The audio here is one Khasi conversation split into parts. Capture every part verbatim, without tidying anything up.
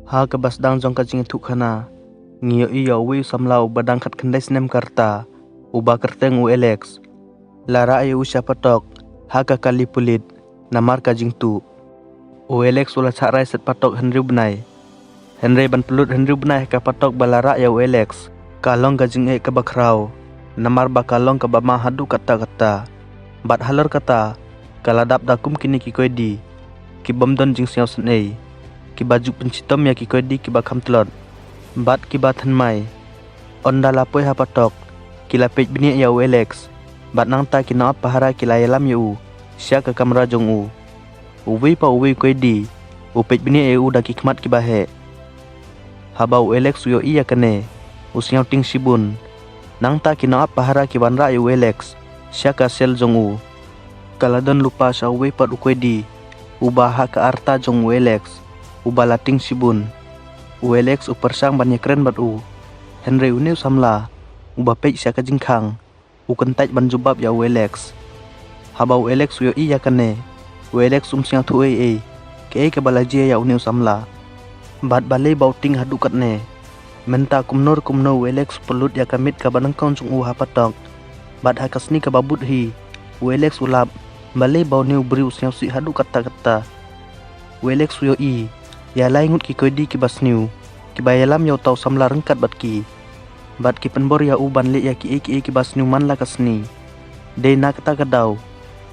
Ha kaba sdang jong ka jingïathuhkhana, ngi ïohi ïa uwei u samla uba dang khatkhyndai snem ka rta, uba kyrteng u Alex. La rah ïa u sha patok ha ka kali pulit namar ka jingtuh. U Alex u la shah rai set patok hynriew bnai. Hynrei ban pynlut hynriew bnai ha ka patok ba la rah ïa u Alex ka long ka jingeh kaba khraw, namar ba ka long kaba ma haduh katta katta. Bad halor kata, ka la dap da kum kine ki koidi kibym don jingsngewsynei, kiba ju pynshitom ïa ki koidi kiba kham tlot bad kiba thymmai. Ynda la poi ha patok, ki la peit bniah ïa u Alex, bad nangta ki nongap pahara ki la ïalam ïa u sha ka kamra jong u. Uwei pa uwei u koidi u peit bniah ïa u da ki khmat kiba heh. Haba u Alex u ïohi ïa kane, u sngew tieng shibun. Nangta ki nongap pahara ki wanrah ïa u Alex sha ka sel jong u. Ka la don lypa sha uwei pat u koidi uba ha ka rta jong u Alex, uba la tieng shibun. U Alex u pyrshang ban ïakren bad u, hynrei une u samla uba peit sha ka jingkhang u kyntait ban jubab ïa u Alex. Haba u Alex u ïohi ïa kane, u Alex um sngewthuh ei ei kaei kaba la jia ïa une u samla. Bad balei ba u tieng haduh katne? Mynta kumno kumno u Alex u pynlut ïa ka miet kaba nyngkong jong u ha patok. Bad ha ka sngi kaba bud hi, u Alex u lap balei ba une u briew u sngewsih haduh katta katta. U Alex u ïohi ïa lai ngut ki koidi kiba sniew, kiba ïalam ïa uta u samla ryngkat bad ki. Bad ki pynbor ïa u ban leh ïa kiei kiei kiba sniew man la ka sngi. Dei na kata ka daw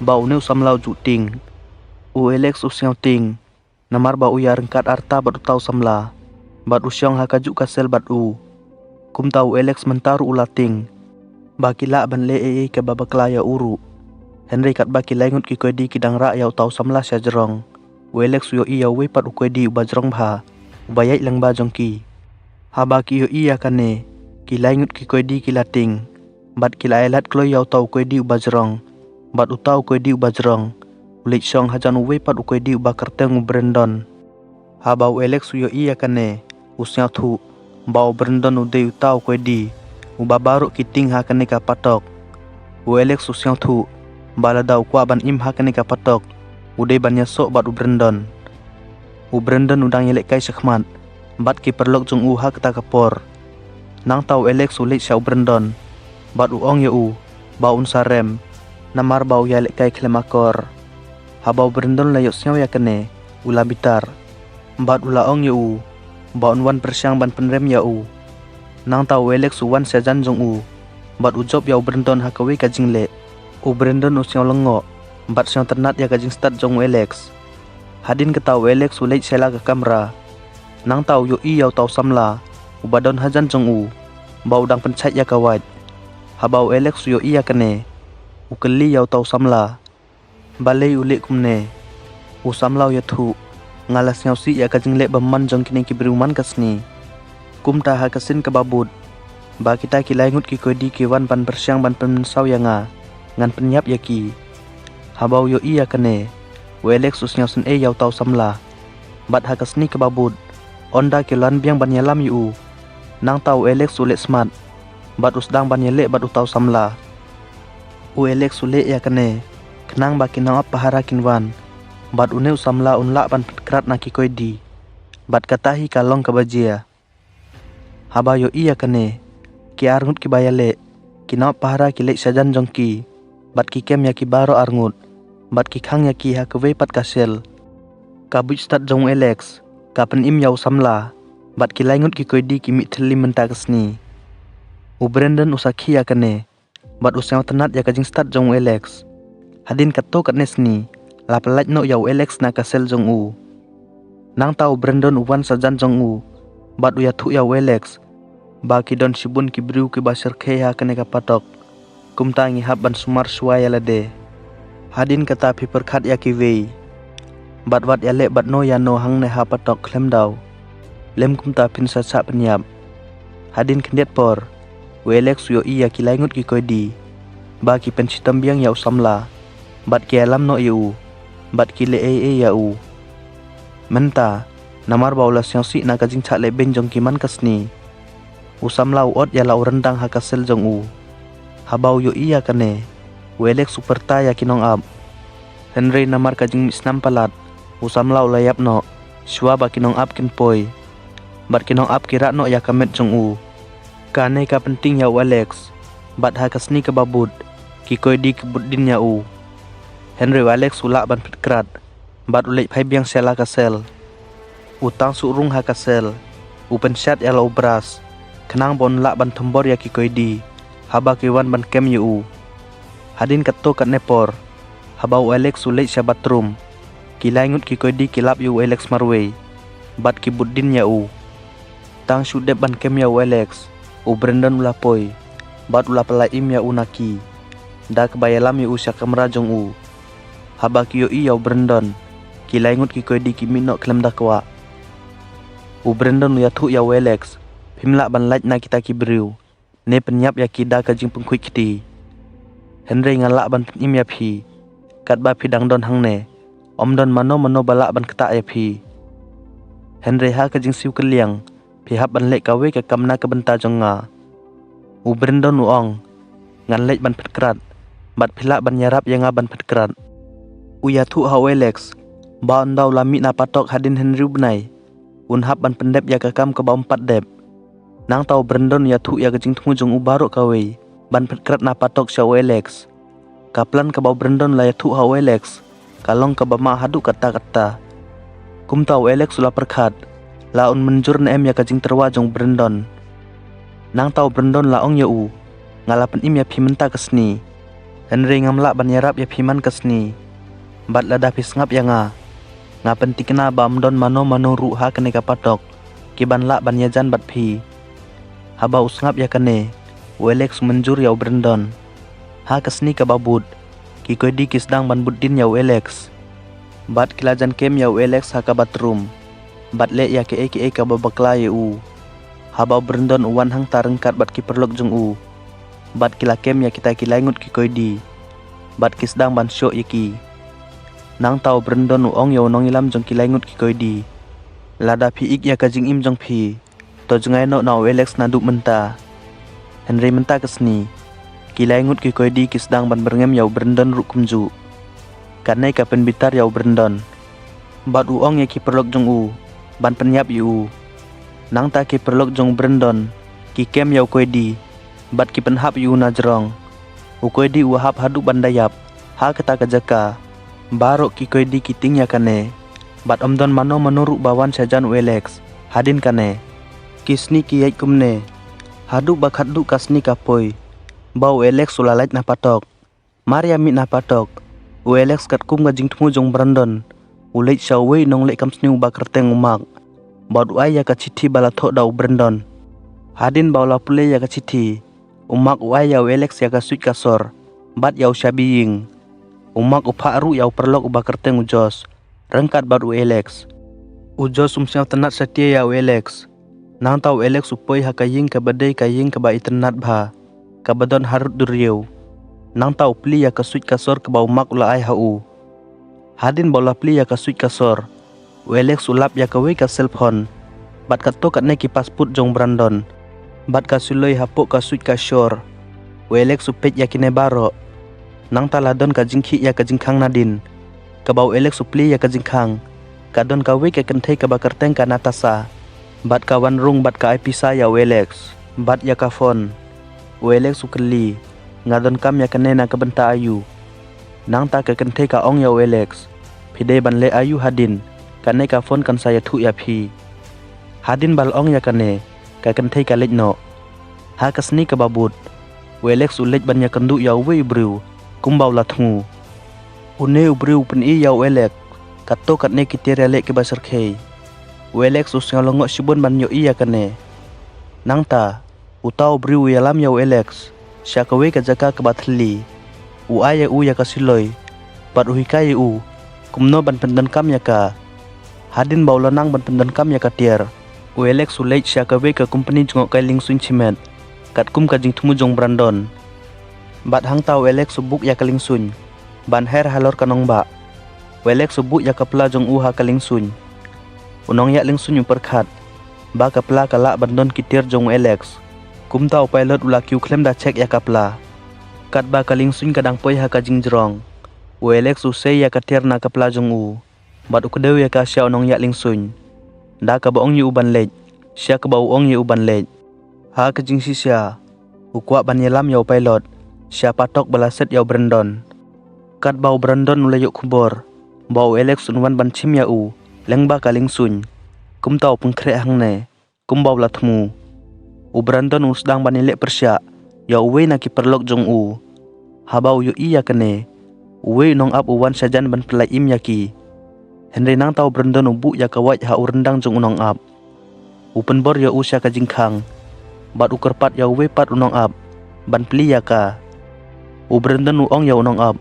ba une u samla u ju tieng. U Alex u sngew tieng namar ba u ïa ryngkat rta bad uta u samla, bad u shong ha kajuh ka sel bad u. Kumta u Alex mynta ruh u la tieng ba ki lah ban leh ei ei kaba bakla ïa u ruh. Hynrei katba ki lai ngut ki koidi ki dang rah ïa uta u samla sha jrong, u Alex u ïohi ïa uwei pat u koidi uba jrong bha, uba ïaid lyngba jong ki. Haba ki ïohi ïa kane, ki lai ngut ki koidi ki la tieng, bad ki la ïalad kloi ïa uta u koidi uba jrong. Bad uta u koidi uba jrong u leit shong hajan uwei pat u koidi uba kyrteng u Brandon. Haba u Alex u ïohi ïa kane, u sngewthuh ba u Brandon u dei uta u koidi uba baroh ki tieng ha kane ka patok. U Alex u sngewthuh ba lada u kwah ban im ha kane ka patok, u dei ban ïasoh bad u Brandon. U Brandon u dang ïalehkai shakhmat bad ki paralok jong u ha kata ka por. Nangta u Alex u leit sha u Brandon bad u ong ïa u ba un sa rem namar ba u ïalehkai khlem akor. Haba u Brandon la ïohsngew ïa kane, u la bitar bad u la ong ïa u ba un wan pyrshang ban pynrem ïa u. Nangta u Alex u wan sha jan jong u bad u jop ïa u Brandon ha kawei ka jingleh. U Brandon u sngew lyngngoh bad sngew tynnad ïa ka jingstad jong u Alex. Hadien kata u Alex u leit sha la ka kamra. Nangta u ïohi ïa uta u samla uba don hajan jong u ba u dang pynshait ïa ka wait. Haba u Alex u ïohi ïa kane, u kylli ïa uta u samla balei u leh kumne. U samla u ïathuh, nga la sngewsih ïa ka jingleh bymman jong kine ki briew man ka sngi. Kumta ha ka sien kaba bud, ba kita ki lai ngut ki koidi ki wan ban pyrshang ban pynmynsaw ïa nga, ngan pynïap ïa ki. Haba u ïohi ïa kane, u Alex u sngewsynei ïa uta u samla. Bad ha ka sngi kaba bud, ynda ki la wan biang ban ïalam ïa u, nangta u Alex u leh smat bad u sdang ban ïaleh bad uta u samla. U Alex u leh ïa kane khnang ba ki nongap pahara kin wan bad une u samla un lah ban pynkrat na ki koidi. Bad kata hi ka long kaba jia. Haba ïohi ïa kane, ki ar ngut kiba ïaleh, ki nongap pahara ki leit sha jan jong ki bad ki kem ïa ki baroh ar ngut bad ki khang ïa ki ha kawei pat ka sel. Ka buit stad jong u Alex ka pynim ïa u samla bad ki lai ngut ki koidi ki mih thylli mynta ka sngi. U Brandon u sakhi ïa kane bad u sngewtynnad ïa ka jingstad jong u Alex. Hadien katto katne sngi, la pyllait noh ïa u Alex na ka sel jong u. Nangta u Brandon u wan sha jan jong u bad u ïathuh ïa u Alex ba ki don shibun ki briew kiba shyrkhei ha kane ka patok. Kumta ngi hap ban sumar shuwa ïa lade. Hadien kata phi pyrkhat ïa kiwei bad wat ïaleh bad no ïa no hangne ha patok khlem daw. Lym kumta phin sa shah pynïap. Hadien khyndiat por, u Alex u ïohi ïa ki lai ngut ki koidi ba ki pynshitom biang ïa u samla bad ki ïalam noh ïa u bad ki leh ei ei ïa u. Mynta, namar ba u la sngewsih na ka jingshah lehbeiñ jong ki man ka sngi, u samla u ot ïa la u ryndang ha ka sel jong u. Haba u ïohi ïa kane, u Alex u pyrta ïa ki nongap. Hynrei namar ka jingmih snam palat, u samla u la ïap noh shuwa ba ki nongap kin poi. bad ki nongap ki rah noh ïa ka met jong u. Kane ka pynting ïa u Alex, bad ha ka sngi kaba bud, ki koidi ki bud dien ïa u. Hynrei u Alex u lah ban phet krad, bad u leit phai biang sha la ka sel. U tang shu rung ha ka sel, u pynshad ïa la u brush, khnang ba un lah ban thombor ïa ki koidi, haba ki wan ban kem ïa u. Hadien katto katne por, haba u Alex u leit sha bathroom, ki lai ngut ki koidi ki lap ïa u Alex marwei, bad ki bud dien ïa u. Tang shu dep ban kem ïa u Alex, u Brandon u la poi, bad u la pyllait im ïa u na ki, da kaba ïalam ïa u sha kamra jong u. Haba ki ïohi ïa u Brandon, ki lai ngut ki koidi ki mih noh khlem da kwah. U Brandon u ïathuh ïa u Alex, phim lah ban lait na kita ki briew, ne pynïap ïa ki da ka jingpynkhuid kti. Hynrei nga lah ban pynim ïa phi, katba phi dang don hangne, ym don mano mano ba lah ban ktah ïa phi. Hynrei ha ka jingsiew kylliang, phi hap ban leh kawei ka kam na ka bynta jong nga. U Brandon u ong, ngan leit ban phet krad, bad phi lah ban ïarap ïa nga ban phet krad. U ïathuh ha u Alex, ba ynda u la mih na patok hadien hynriew bnai, un hap ban pyndep ïa ka kam kaba um pat dep. Nangta u Brandon u ïathuh ïa ka jingthmu jong u baroh kawei, ban phet krad na patok sha u Alex. Ka plan kaba u Brandon la ïathuh ha u Alex, ka long kaba ma haduh katta katta. Kumta u Alex u la pyrkhat, la un mynjur ne em ïa ka jingtyrwa jong u Brandon. Nangta u Brandon la ong ïa u, nga la pynim ïa phi mynta ka sngi, hynrei ngam lah ban ïarap ïa phi man ka sngi. Bad lada phi sngap ïa nga, nga pyntikna ba ym don mano mano ruh ha kane ka patok, ki ban lah ban ïajan bad phi. Haba u sngap ïa kane, u Alex u mynjur ïa u Brandon. Ha ka sngi kaba bud, ki koidi ki sdang ban bud dien ïa u Alex. Bad ki la jan kem ïa u Alex ha ka bathroom, bad leh ïa kiei kiei kaba bakla ïa u. Haba u Brandon u wan hangta ryngkat bad ki paralok jong u, bad ki la kem ïa kita ki lai ngut ki koidi, bad ki sdang ban shoh ïa ki. Nangta u Brandon u ong ïa u nongïalam jong ki lai ngut ki koidi, lada phi ïeit ïa ka jingim jong phi, to jngai noh na u Alex naduh mynta. Hynrei mynta ka sngi, ki lai ngut ki koidi ki sdang ban byrngem ïa u Brandon ruh kumjuh. Kane ka pynbitar ïa u Brandon, bad u ong ïa ki paralok jong u ban pynïap ïa u. Nangta ki paralok jong u Brandon ki kem ïa u koidi, bad ki pynhap ïa u na jrong. U koidi u hap haduh ban da ïap ha kata ka jaka. Baroh ki koidi ki tieng ïa kane, bad ym don mano mano ruh ba wan shajan u Alex hadien kane. Ki sngi ki ïaid kumne haduh ba khatduh ka sngi ka poi, ba u Alex u la lait na patok. Mar ïa mih na patok, u Alex katkum ka jingthmu jong u Brandon, u leit sha uwei u nongleh kam sniew uba kyrteng u Mark, bad u ai ïa ka shithi ba la thoh da u Brandon. Hadien ba u la pule ïa ka shithi, u Mark u ai ïa u Alex ïa ka switch ka sor, bad ïa u shabi ïing. U Mark u phah ruh ïa u paralok uba kyrteng u Josh, ryngkat bad u Alex. U Josh um sngewtynnad satia ïa u Alex. Nangta u Alex u poi ha ka ïing kaba dei ka ïing kaba itynnad bha, kaba don harud duriaw. Nangta u plie ïa ka switch ka sor kaba u Mark u la ai ha u. Hadien ba u la plie ïa ka switch ka sor, u Alex u lap ïa kawei ka cellphone, bad katto katne ki passport jong u Brandon, bad ka suloi hapoh ka switch ka sor. U Alex u peit ïa kine baroh. Nangta la don ka jingkhih ïa ka jingkhang nadien, kaba u Alex u plie ïa ka jingkhang, ka don kawei ka kynthei kaba kyrteng ka Natasha, bad ka wan rung bad ka ai pisa ïa u Alex, bad ïa ka phone. U Alex u kylli, nga donkam ïa kane na ka bynta aïu? Nangta ka kynthei ka ong ïa u Alex, phi dei ban leh aïu hadien, kane ka phone kan sa ïathuh ïa phi. Hadien ba la ong ïa kane, ka kynthei ka leit noh. Ha ka sngi kaba bud, u Alex u leit ban ïakynduh ïa uwei u briew kumba u la thmu. Une u briew u pyni ïa u Alex katto katne ki tiar ïaleh kiba syrkhei. U Alex u sngew lyngngoh shibun ban ïohi ïa kane. Nangta, uta u briew u ïalam ïa u Alex sha kawei ka jaka kaba thylli. U ai ïa u ïa ka suloi, bad u hikai ïa u kumno ban pyndonkam ïa ka. Hadien ba u la nang ban pyndonkam ïa ka tiar, u Alex u leit sha kawei ka kompani jngohkai liengsuiñ shimet, katkum ka jingthmu jong u Brandon. Bad hangta u Alex u book ïa ka liengsuiñ ban her halor ka nongbah. U Alex u buh ïa ka pla jong u ha ka liengsuiñ. U nongïaid liengsuiñ u pyrkhat ba ka pla ka lah ban don ki tiar jong u Alex. Kumta u pilot u la kiew khlem da check ïa ka pla. Katba ka liengsuiñ ka dang poi ha ka jingjrong, u Alex u sei ïa ka tiar na ka pla jong u, bad u kdew ïa ka sha u nongïaid liengsuiñ, da kaba ong ïa u ban leit. sha kaba u ong ïa u ban leit. Ha ka jingshisha, u kwah ban ïalam ïa u pilot sha patok ba la set ïa u Brandon. Katba u Brandon u la ïoh khubor ba u Alex un wan ban shim ïa u lyngba ka liengsuiñ, kumta u pynkhreh hangne kumba u la thmu. U Brandon u sdang ban ïaleh pyrshah ïa uwei na ki paralok jong u. Haba u ïohi ïa kane, uwei u nongap u wan shajan ban pyllait im ïa ki. Hynrei nangta u Brandon u buh ïa ka wait ha u ryndang jong u nongap. U pynbor ïa u sha ka jingkhang bad u kyrpad ïa uwei pat u nongap ban plie ïa ka. U Brandon u ong ïa u nongap,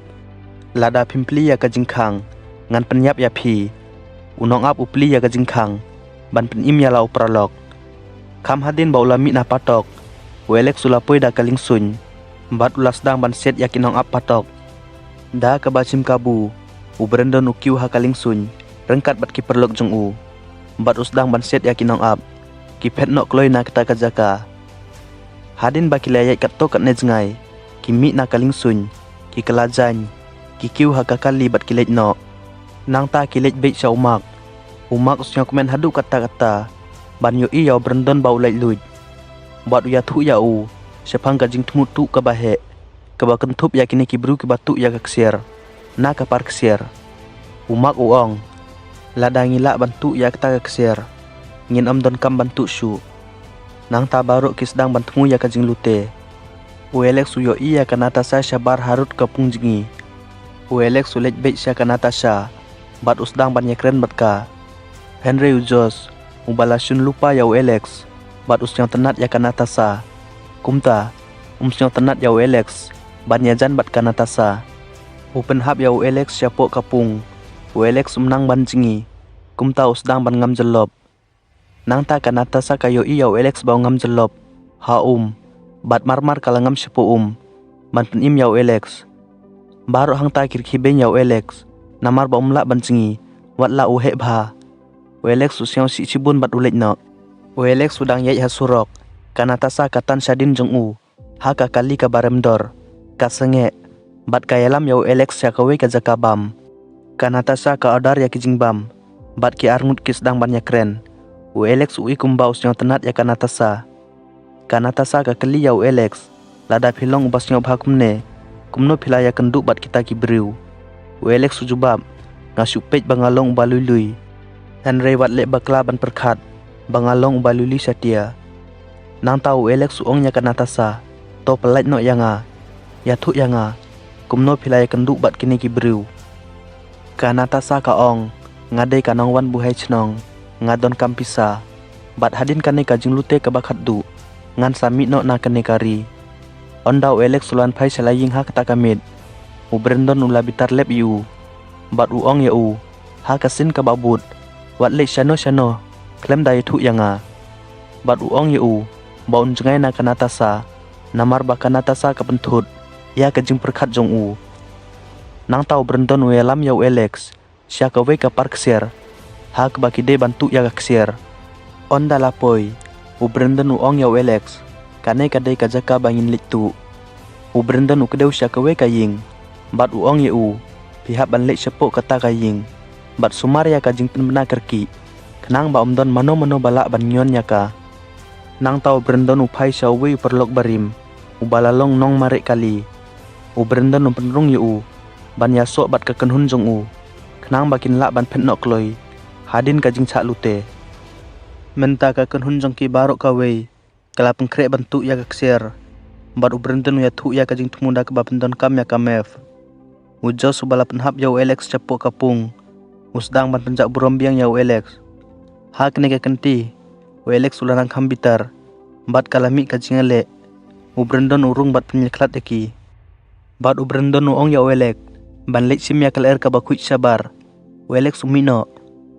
lada phim plie ïa ka jingkhang, ngan pynïap ïa phi. U nongap u plie ïa ka jingkhang ban pynim ïa la u paralok. Kham hadien ba u la mih na patok, u Alex u la poi da ka liengsuiñ bad u la sdang ban siat ïa ki nongap patok. Da kaba shim kabu, u Brandon u kiew ha ka liengsuiñ ryngkat bad ki paralok jong u bad u sdang ban siat ïa ki nongap. Ki phet noh kloi na kata ka jaka. Hadien ba ki la ïaid katto katne jngai, ki mih na ka liengsuiñ, ki kylla jaiñ, ki kiew ha ka kali bad ki leit noh. Nangta ki leit beit sha u Mark. U Mark u sngewkmen haduh katta katta ban ïohi ïa u Brandon ba u lait luid bad u ïathuh ïa u shaphang ka jingthmu tuh kaba heh kaba kynthup ïa kine ki briew kiba tuh ïa ka ksiar na ka par ksiar. U Mark u ong, lada ngi lah ban tuh ïa kata ka ksiar, ngin ym donkam ban tuh shuh. Nangta baroh ki sdang ban thmu ïa ka jinglute. U Alex u ïohi ïa ka Natasha shabar harud ka pung jngi. U Alex u leit beit sha ka Natasha bad u sdang ban ïakren bad ka. Hynrei u Josh, uba la shun lypa ïa u Alex bad u sngewtynnat ïa ka Natasha, kumta um sngewtynnat ïa u Alex ban ïajan bad ka Natasha. U pynhap ïa u Alex shapoh ka pung. U Alex um nang ban jngi, kumta u sdang ban ngam jyllop. Nangta ka Natasha ka ïohi ïa u Alex ba u ngam jyllop ha um bad marmar ka la ngam shapoh um ban pynim ïa u Alex. Baroh hangta ki rkhie beiñ ïa u Alex namar ba um lah ban jngi wat la u heh bha. U Alex u sngewsih shibun bad u leit noh. U Alex u dang ïaid ha surok, ka Natasha ka tan shadien jong u ha ka kali kaba rem dor, ka sangeh bad ka ïalam ïa u Alex sha kawei ka jaka bam. Ka Natasha ka order ïa ki jingbam bad ki arngut ki sdang ban ïakren. U Alex u i kumba u sngewtynnat ïa ka Natasha. Ka Natasha ka kylli ïa u Alex, lada phi long uba sngewbha kumne, kumno phi la ïakynduh bad kita ki briew? U Alex u jubab, nga shu peit ba nga long uba lui lui. Hynrei wat leh bakla ban pyrkhat ba nga long uba lui lui satia. Nangta u Alex u ong ïa ka Natasha, to pyllait noh ïa nga, ïathuh ïa nga kumno phi la ïakynduh bad kine ki briew. Ka Natasha ka ong, nga dei ka nongwan buhai shnong, nga donkam pisa. Bad hadien kane ka jinglute kaba khatduh, ngan sa mih noh na kane ka ri. Ynda u Alex u la wan phai sha la ïing ha kata ka miet, u Brandon u la bitar lep ïa u bad u ong ïa u, ha ka sien kaba bud, wat leit shano shano khlem da ïathuh ïa nga. Bad u ong ïa u ba un jngai na ka Natasha, namar ba ka Natasha ka pynthut ïa ka jingpyrkhat jong u. Nangta u Brandon u ïalam ïa u Alex sha kawei ka par ksiar ha kaba ki dei ban tuh ïa ka ksiar. Ynda la poi, u Brandon u ong ïa u Alex, kane ka dei ka jaka ba ngin leit tuh. U Brandon u kdew sha kawei ka ïing bad u ong ïa u, phi hap ban leit shapoh kata ka ïing bad sumar ïa ka jingpynbna kyrkieh, khnang ba ym don mano mano ba lah ban ñion ïa ka. Nangta u Brandon u phai sha uwei u paralok barim uba la long nongmareh kali. U Brandon u pynrung ïa u ban ïasoh bad ka kynhun jong u, khnang ba kin lah ban phet noh kloi hadien ka jingshah lute. Mynta ka kynhun jong ki baroh kawei ka la pynkhreh ban tuh ïa ka ksiar bad u Brandon u ïathuh ïa ka jingthmu da kaba pyndonkam ïa ka map. U Josh uba la pynhap ïa u Alex shapoh ka pung, u sdang ban pynjah burom biang ïa u Alex. Ha kane ka kynti, u Alex u la nang kham bitar bad ka la mih ka jingïaleh. U Brandon u rung bad pynïakhlad ïa ki. Bad u Brandon u ong ïa u Alex ban leit shim ïa ka lyer kaba khuid shabar. U Alex u mih noh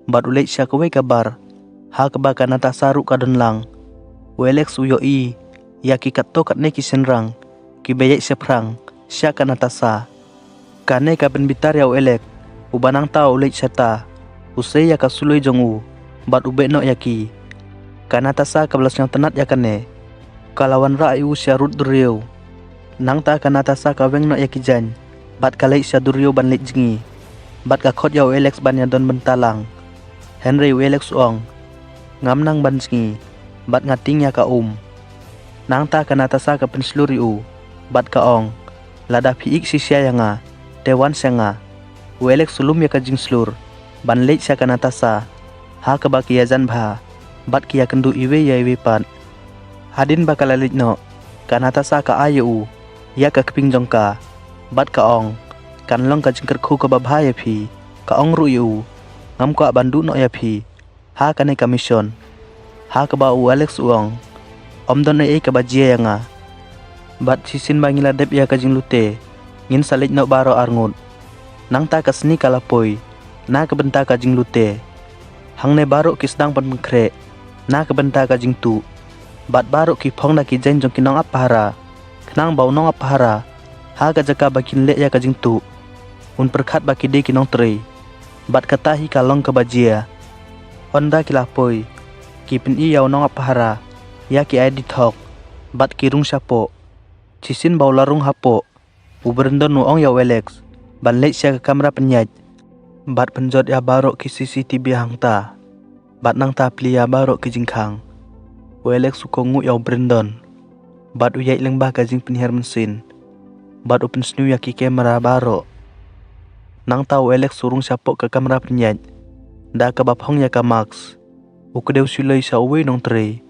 bad u leit sha kawei ka bar ha kaba ka Natasha ruh ka don lang. U Alex u ïohi ïa ki katto katne ki shynrang kiba ïaid shaphrang sha ka Natasha. Kane ka pynbitar ïa u Alex, uba nangta u leit shata, u sei ïa ka suloi jong u bad u beh noh ïa ki. Ka Natasha kaba la sngewtynnat ïa kane, ka la wanrah ïa u sha rud duriaw. Nangta ka Natasha ka weng noh ïa ki jaiñ bad ka leit sha duriaw ban leit jngi bad ka khot ïa u Alex ban ïadon bynta lang. Hynrei u Alex u ong, ngam nang ban jngi, bad nga tieng ïa ka um. Nangta ka Natasha ka pynshlur ïa u, bad ka ong, lada phi ïeit shisha ïa nga, te wan sha nga. U Alex u lum ïa ka jingshlur ban leit sha ka Natasha, ha kaba ki ïajan bha bad ki ïakynduh iwei ïa iwei pat. Hadien ba ka la leit noh, ka Natasha ka ai ïa u ïa ka kpieng jong ka, bad ka ong, kan long ka jingkyrkhu kaba bha ïa phi. Ka ong ruh ïa u, ngam kwah ban duh noh ïa phi ha kane ka mission. Ha kaba u Alex u ong, ym don ei ei kaba jia ïa nga. Bad shisien ba ngi la dep ïa ka jinglute, ngin sa leit noh baroh arngut. Nangta ka sngi ka la poi na ka bynta ka jinglute. Hangne baroh ki sdang ban pynkhreh na ka bynta ka jingtuh, bad baroh ki phong da ki jaiñ jong ki nongap pahara, khnang ba u nongap pahara ha ka jaka ba kin leh ïa ka jingtuh un pyrkhat ba ki dei ki nongtrei. Bad kata hi ka long kaba jia. Ynda ki la poi, ki pyni ïa u nongap pahara ïa ki I D thok, bad ki rung shapoh. Shisien ba u la rung hapoh, u Brandon u ong ïa u Alex ban leit sha ka kamra pynïaid bad pynjot ïa baroh ki C C T V hangta, bad nangta plie ïa baroh ki jingkhang. U Alex u kohnguh ïa u Brandon, bad u ïaid lyngba ka jingpynhiar mynsiem, bad u pynsniew ïa ki kamra baroh. Nangta u Alex u rung shapoh ka kamra pynïaid da kaba phong ïa ka mask. U kdew suloi sha uwei u nongtrei,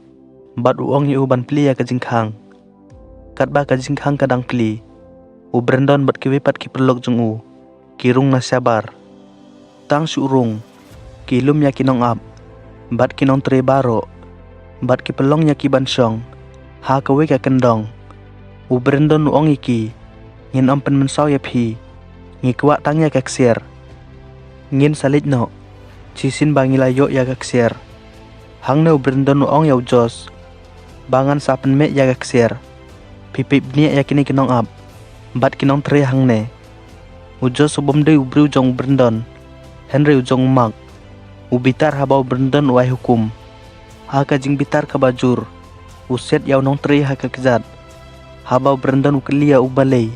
bad u ong ïa u ban plie ïa ka jingkhang. Katba ka jingkhang ka dang plie, u Brandon bad kiwei pat ki paralok jong u ki rung na shabar. Tang shu rung, ki lum ïa ki nongap bad ki nongtrei baroh, bad ki pynlong ïa ki ban shong ha kawei ka kyndong. U Brandon u ong ïa ki, ngin ym pynmynsaw ïa phi, ngi kwah tang ïa ka ksiar. Ngin sa leit noh shisien ba ngi la ïoh ïa ka ksiar. Hangne u Brandon u ong ïa u Josh ba ngan sa pynmih ïa ka ksiar. Phi peit bniah ïa kine ki nongap bad ki nongtrei hangne. U Josh u bym dei u briew jong u Brandon, hynrei u jong u Mark. U bitar haba u Brandon u ai hukum. Ha ka jingbitar kaba jur, u siat ïa u nongtrei ha ka kjat. Haba u Brandon u kylli ïa u balei,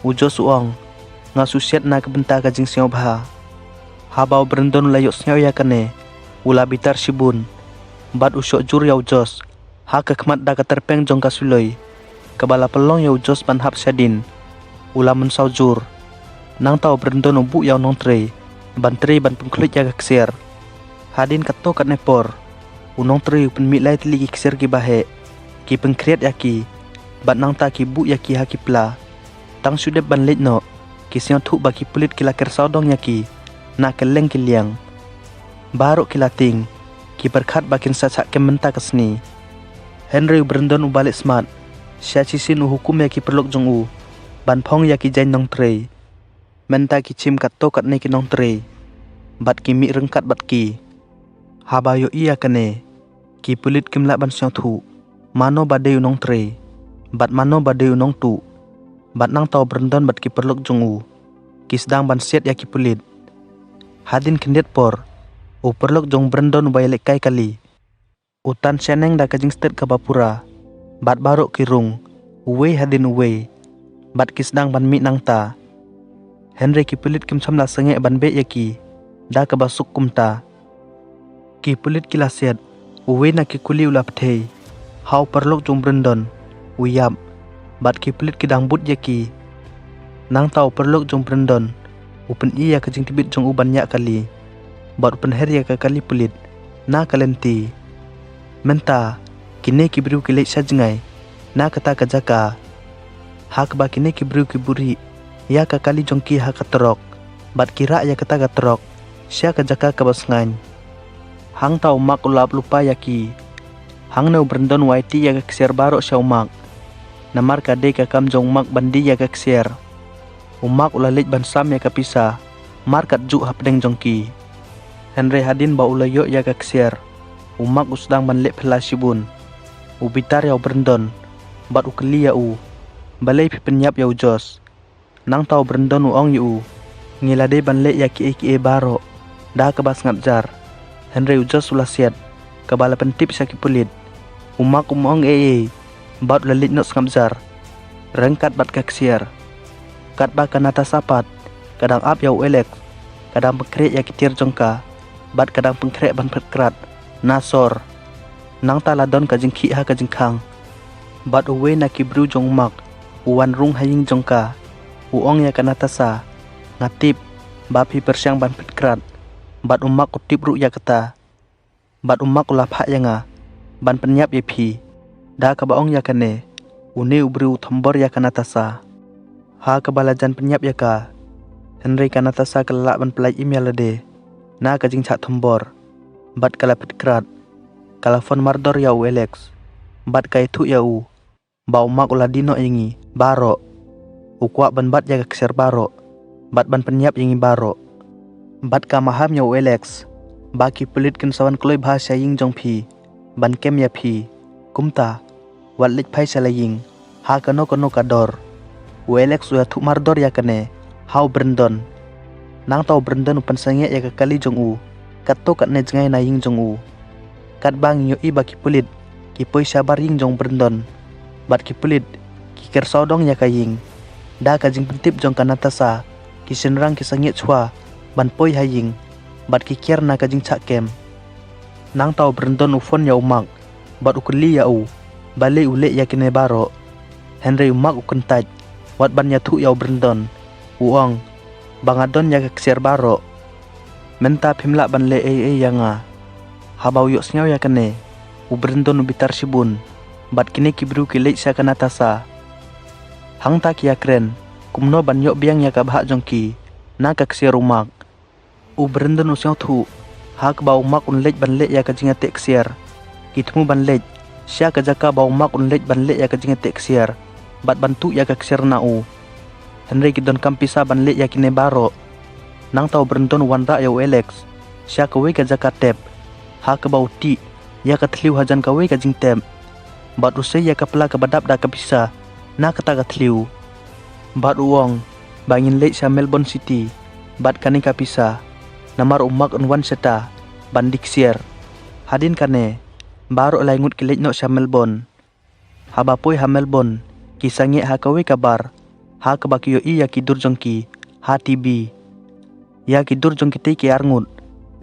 u Josh u ong, nga shu siat na ka bynta ka jingsngewbha. Haba u Brandon u la ïohsngew ïa kane, u la bitar shibun, bad u shoh jur ïa u Josh ha ka khmat da ka tyrpeng jong ka suloi, kaba la pynlong ïa u Josh ban hap shadien. U la mynsaw jur. Nangta u Brandon u buh ïa u nongtrei ban trei ban pynkhluit ïa ka ksiar. Hadien katto katne por, u nongtrei u pynmih lai tylli ki ksiar kiba heh, ki pynkhriat ïa ki, bad nangta ki buh ïa ki ha ki pla. Tang shu dep ban leit noh, ki sngewthuh ba ki pulit ki la ker sawdong ïa ki na kylleng ki liang. Baroh ki la tieng, ki pyrkhat ba kin sa shah kem mynta ka sngi. Hynrei u Brandon u ba leh smat, sha shisien u hukum ïa ki paralok jong u ban phong ïa ki jaiñ nongtrei. Mynta ki shim katto katne ki nongtrei, bad ki mih ryngkat bad ki. Haba ïohi ïa kane, ki pulit kim lah ban sngewthuh mano ba dei u nongtrei bad mano ba dei u nongtuh. Bad nangta u Brandon bad ki paralok jong u ki sdang ban siat ïa ki pulit. Hadien khyndiat por, u paralok jong u Brandon uba ïalehkai kali u tan shaneng da ka jingstet kaba pura, bad baroh ki rung, uwei hadien uwei, bad ki sdang ban mih nangta. Hynrei ki pulit kim shym la sangeh ban beh ïa ki da kaba suk kumta. Ki pulit ki la siat, uwei na ki kuli u la pynthei ha u paralok jong u Brandon, u ïap, bad ki pulit ki dang bud ïa ki. Nangta u paralok jong u Brandon u pyni ïa ka jingtbit jong u ban ïa kali, bad u pynher ïa ka kali pulit na ka lynti. Mynta kine ki briew ki leit sha jngai na kata ka jaka, ha kaba kine ki briew ki buhrieh ïa ka kali jong ki ha ka trok, bad ki rah ïa kata ka trok sha ka jaka kaba sngaiñ. Hangta u Mark u la ap lypa ïa ki. Hangne u Brandon u aiti ïa ka ksiar baroh sha u Mark, namar ka dei ka kam jong u Mark ban die ïa ka ksiar. U Mark u la leit ban sam ïa ka pisa markat juh hapdeng jong ki. Hynrei hadien ba u la ïoh ïa ka ksiar, u Mark u sdang ban leh phylla shibun. U bitar ïa u Brandon bad u kylli ïa u, balei phi pynïap ïa u Josh? Nangta u Brandon u ong ïa u, ngi la dei ban leh ïa kiei kiei baroh da kaba sngap jar. Hynrei u Josh u la siat, kaba la pyntip sha ki pulit. U Mark um ong ei ei bad u la leit noh sngap jar ryngkat bad ka ksiar. Katba ka Natasha pat ka dang ap ïa u Alex, ka dang pynkhreh ïa ki tiar jong ka, bad ka dang pynkhreh ban phet krad na sor. Nangta la don ka jingkhih ha ka jingkhang. Bad uwei na ki briew jong u Mark u wan rung ha ïing jong ka. U ong ïa ka Natasha, nga tip ba phi pyrshang ban pynkrad. Bad u Mark u tip ruh ïa kata. Bad u Mark u la phah ïa nga ban pynïap ïa phi. Da kaba ong ïa kane, une u briew u thombor ïa ka Natasha. Ha kaba la jan pynïap ïa ka, hynrei ka Natasha ka la lah ban pyllait im ïa lade na ka jingshah thombor. Bad ka la pynkrad. Ka la phone mardor ïa u Alex. Bad ka ïathuh ïa u ba u Mark u la die noh ïa ngi baroh. U kwah ban bat ïa ka ksiar baroh bad ban pynïap ïa ngi baroh. Bad ka maham ïa u Alex ba ki pulit kin sa wan kloi bha sha ïing jong phi ban kem ïa phi. Kumta, wat leit phai sha la ïing ha kano kano ka dor. U Alex u ïathuh mardor ïa kane ha u Brandon. Nangta u Brandon u pynsangeh ïa ka kali jong u katto katne jngai na ïing jong u. Katba ngi ïohi ba ki pulit ki poi shabar ïing jong u Brandon. Bad ki pulit ki kyrsawdong ïa ka ïing. Da ka jingpyntip jong ka Natasha, ki shynrang ki sangeh shuwa ban poi ha ïing. Bad ki kiar na ka jingshah kem. Nangta u Brandon u phone ïa u Mark bad u kylli ïa u balei u leh ïa kine baroh. Hynrei u Mark u kyntait wat ban ïathuh ïa u Brandon. U ong ba nga don ïa ka ksiar baroh. Mynta phim lah ban leh ei ei ïa nga. Haba u ïohsngew ïa kane, u Brandon u bitar shibun. Bad kine ki briew ki leit sha ka Natasha. Hangta ki ïakren kumno ban ïoh biang ïa ka bhah jong ki na ka ksiar u Mark. U Brandon u sngewthuh ha kaba u Mark un leit ban leh ïa ka jingïateh ksiar. Ki thmu ban leit sha ka jaka ba u Mark un leit ban leh ïa ka jingïateh ksiar bad ban tuh ïa ka ksiar na u. Hynrei ki donkam pisa ban leh ïa kine baroh. Nangta u Brandon u wanrah ïa u Alex sha kawei ka jaka tep ha kaba u tih ïa ka thliew hajan kawei ka jingtep. Bad u sei ïa ka pla kaba dap da ka pisa na kata ka thliew. Bad u ong ba ngin leit sha Melbourne City bad kane ka pisa. Namar u Mark un wan shata ban die ksiar. Hadien kane, baroh lai ngut ki leit noh sha Melbourne. Haba poi ha Melbourne, ki sangeh ha kawei ka bar ha kaba ki ïohi ïa ki dur jong ki ha TV. Ïa ki dur jong kitei ki arngut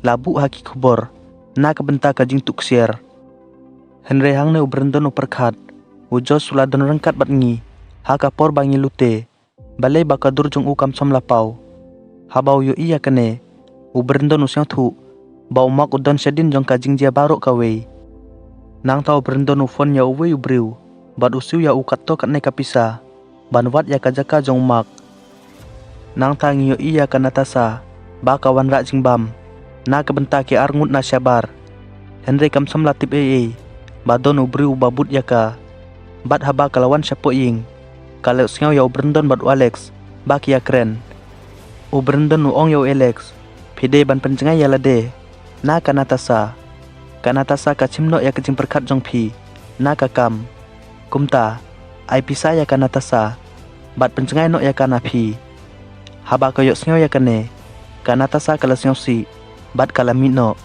la buh ha ki khubor na ka bynta ka jingtuh ksiar. Hynrei hangne u Brandon u pyrkhat, u Josh u la don ryngkat bad ngi ha ka por ba ngi lute. Balei ba ka dur jong u kam shym la paw? Haba u ïohi ïa kane, u Brandon u sngewthuh ba u Mark u don shadien jong ka jingjia baroh kawei. Nangta u Brandon u phone ïa uwei u briew bad u siew ïa u katto katne ka pisa ban wad ïa ka jaka jong u Mark. Nangta ngi ïohi ïa ka Natasha ba ka wanrah jingbam na ka bynta ki arngut na shabar. Hynrei kam shym la tip ei ei ba don u briew uba bud ïa ka. Bad haba ka la wan shapoh ïing, ka la ïohsngew ïa u Brandon bad u Alex ba ki ïakren. U Brandon u ong ïa u Alex, phi dei ban pynjngai ïa lade na ka Natasha. Ka Natasha ka shim noh ïa ka jingpyrkhat jong phi na ka kam. Kumta, ai pisa ïa ka Natasha bad pynjngai noh ïa ka na phi. Haba ka ïohsngew ïa kane, ka Natasha ka la sngewsih bad ka la mih noh.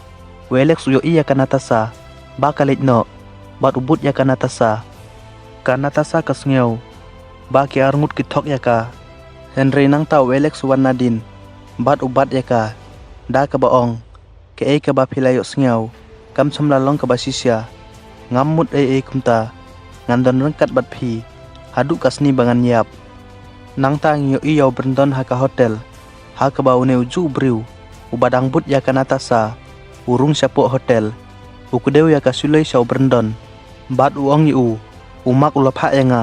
U Alex u ïohi ïa ka Natasha ba ka leit noh bad u bud ïa ka Natasha. Ka Natasha ka sngew ba ki arngut ki thok ïa ka. Hynrei nangta u Alex u wan nadien bad u bat ïa ka da kaba ong, kaei kaba phi la ïohsngew kam shym la long kaba shisha. Ngam mut ei ei kumta, ngan don ryngkat bad phi haduh ka sngi ba ngan ïap. Nangta ngi ïohi ïa u Brandon ha ka hotel ha kaba une u juh u briew uba dang bud ïa ka Natasha u rung shapoh hotel. U kdew ïa ka suloi sha u Brandon bad u ong ïa u, u Mark u la phah ïa nga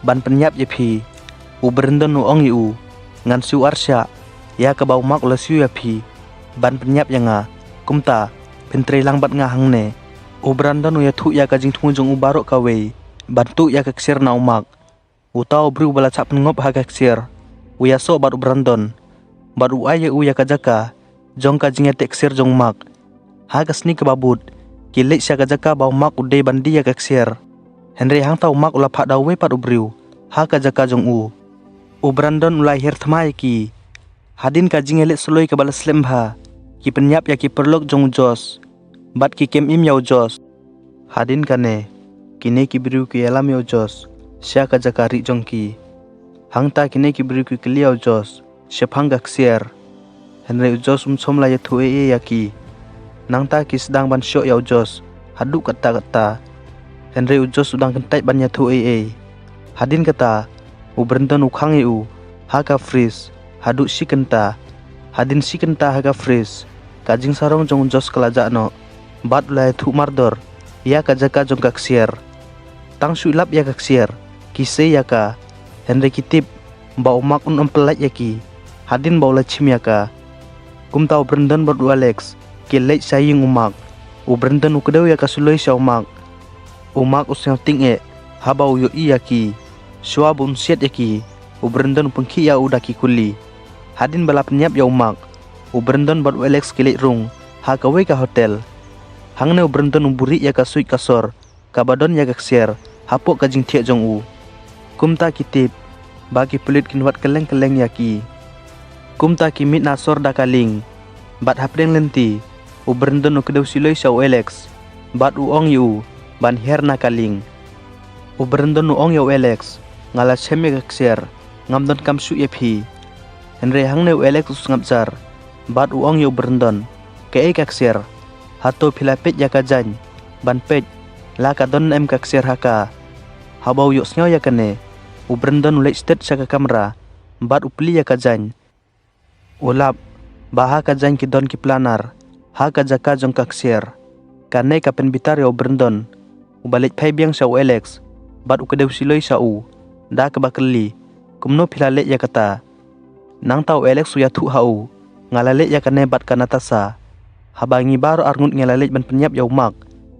ban pynïap ïa phi. U Brandon u ong ïa u, ngan siew arshah ïa kaba u Mark u la siew ïa phi ban pynïap ïa nga. Kumta, phin trei lang bad nga hangne. U Brandon u ïathuh ïa ka jingthmu jong u baroh kawei ban tuh ïa ka ksiar na u Mark. Uta u briew ba la shah pynngop ha ka ksiar u ïasoh bad u Brandon bad u ai ïa u ïa ka jaka jong ka jingïateh ksiar jong u Mark. Ha ka sngi kaba bud, ki leit sha ka jaka ba u Mark u dei ban die ïa ka ksiar. Hynrei hangta u Mark u la phah da uwei pat u briew ha ka jaka jong u. U Brandon u la hiar thma ïa ki. Hadien ka jingïaleh suloi kaba la slem bha, ki pynïap ïa ki paralok jong u Josh bad ki kem im ïa u Josh. Hadien kane, kine ki briew ki ïalam ïa u Josh sha ka jaka rieh jong ki. Hangta kine ki briew ki kylli ïa u Josh shaphang ka ksiar. Hynrei u Josh um shym la ïathuh ei ei ïa ki. Nangta ki sdang ban shoh ïa u Josh haduh katta katta. Hynrei u Josh u dang kyntait ban ïathuh ei ei. Hadien kata, u Brandon u khang ïa u ha ka fridge haduh shi kynta. Hadien shi kynta ha ka fridge, ka jingsarong jong u Josh ka la jah noh, bad u la ïathuh mardor ïa ka jaka jong ka ksiar. Tang shu lap ïa ka ksiar, ki sei ïa ka, hynrei ki tip ba u Mark un ym pyllait ïa ki hadien ba u la shim ïa ka. Kumta u Brandon bad u Alex ki leit sha ïing u Mark. U Brandon u kdew ïa ka suloi sha u Mark. U Mark u sngewtieng eh haba u ïohi ïa ki. Shuwa ba un siat ïa ki, u Brandon u pynkhih ïa u da ki kuli. Hadien ba la pynïap ïa u Mark, u Brandon bad u Alex ki leit rung ha kawei ka hotel. Hangne u Brandon u buhrieh ïa ka suit ka sor kaba don ïa ka ksiar hapoh ka jingthiah jong u. Kumta ki tip ba ki pulit kin wad kylleng kylleng ïa ki. Kumta ki mih na sor da ka lieng. Bad hapdeng lynti, u Brandon u kdew suloi sha u Alex bad u ong ïa u ban hiar na ka lieng. U Brandon u ong ïa u Alex, nga la shem ïa ka ksiar, ngam donkam shuh ïa phi. Hynrei hangne u Alex u sngap jar bad u ong ïa u Brandon, kaei ka ksiar? Hato phi la peit ïa ka jaiñ ban peit la ka don em ka ksiar ha ka? Haba u ïohsngew ïa kane, u Brandon u leit stet sha ka kamra bad u plie ïa ka jaiñ. U lap ba ha ka jaiñ ki don ki planar ha ka jaka jong ka ksiar. Kane ka pynbitar ïa u Brandon, uba leit phai biang sha u Alex bad u kdew suloi sha u da kaba kylli, kumno phi la leh ïa kata? Nangta u Alex u ïathuh ha u, nga la leh ïa kane bad ka Natasha. Haba ngi baroh arngut ngi la leit ban pynïap ïa u Mark,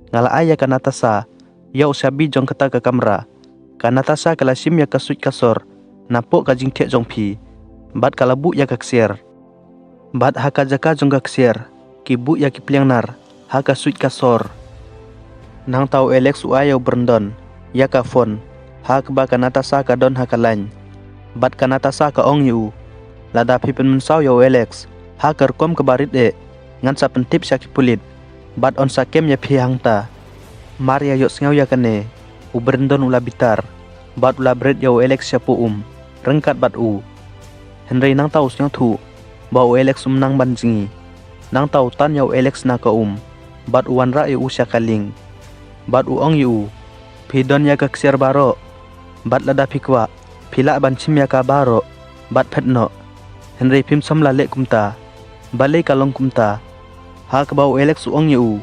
nga la ai ïa ka Natasha ïa u shabi jong kata ka kamra. Ka Natasha ka la shim ïa ka suit ka sor napoh ka jingthiah jong phi, bad ka la buh ïa ka ksiar. Bad ha ka jaka jong ka ksiar, ki buh ïa ki pliang nar ha ka suit ka sor. Nangta u Alex u ai ïa u Brandon ïa ka phone, ha kaba ka Natasha ka don ha ka lain. Bad ka Natasha ka ong ïa u, lada phi pynmynsaw ïa u Alex ha ka rukom kaba rit eh, ngan sa pyntip sha ki pulit bad yn sa kem ïa phi hangta. Mar ïa ïohsngew ïa kane, u Brandon u la bitar bad u la bret ïa u Alex shapoh um ryngkat bad u. Hynrei nangta u sngewthuh ba u Alex um nang ban jngi. Nangta u tan ïa u Alex na ka um bad u wanrah ïa u sha ka lieng. Bad u ong ïa u, phi don ïa ka ksiar baroh, bad lada phi kwah, phi lah ban shim ïa ka baroh bad phet noh. Hynrei phim shym la leh kumta. Balei ka long kumta? Ha kaba u Alex u ong ïa u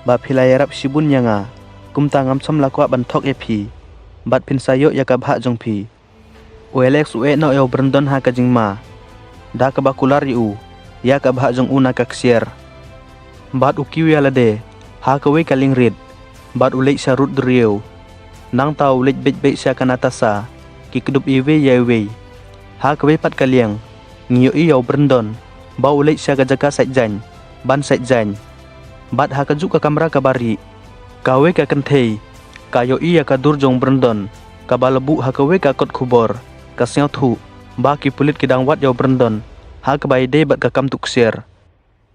ba phi la ïarap shibun ïa nga, kumta ngam shym la kwah ban thok ïa phi, bad phin sa ïoh ïa ka bhah jong phi. U Alex u eh noh ïa u Brandon ha ka jingma, da kaba kular ïa u ïa ka bhah jong u na ka ksiar. Bad u kiew ïa lade ha kawei ka lieng rit, bad u leit sha rud duriaw. Nangta u leit beit beit sha ka Natasha, ki kdup iwei ïa iwei. Ha kawei pat ka liang, ngi ïohi ïa u Brandon ba u leit sha ka jaka sait jaiñ ban sait jaiñ. Bad ha kajuh ka kamra kaba rieh, kawei ka kynthei ka ïohi ïa ka dur jong u Brandon kaba la buh ha kawei ka kot khubor. Ka sngewthuh ba ki pulit ki dang wad ïa u Brandon ha kaba ïadei bad ka kam tuh ksiar.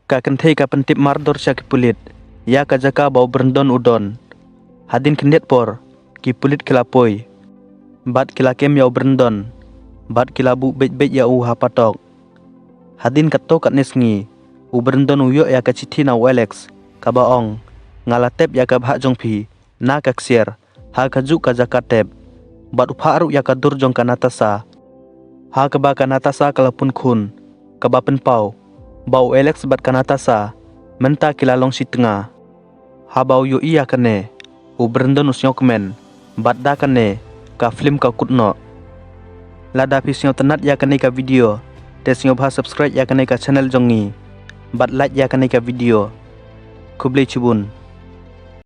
Ka kynthei ka pyntip mardor sha ki pulit ïa ka jaka ba u Brandon u don. Hadien khyndiat por, ki pulit ki la poi bad ki la kem ïa u Brandon, bad ki la buh beit beit ïa u ha patok. Hadien katto katne sngi, u Brandon u ïoh ïa ka shithi na u Alex kaba ong, nga la tep ïa ka bhah jong phi na ka ksiar ha kajuh ka jaka tep, bad u phah ruh ïa ka dur jong ka Natasha. Ha kaba ka Natasha ka la pun khun, kaba pynpaw ba u Alex bad ka Natasha mynta ki la long shi tnga. Haba u ïohi ïa kane, u Brandon u sngewkmen, bad da kane ka film ka kut noh. Lada phi sngewtynnat ïa kane ka video, te sngewbha subscribe ïa kane ka channel jong ngi bad like ïa kane ka video. Khublei shibun.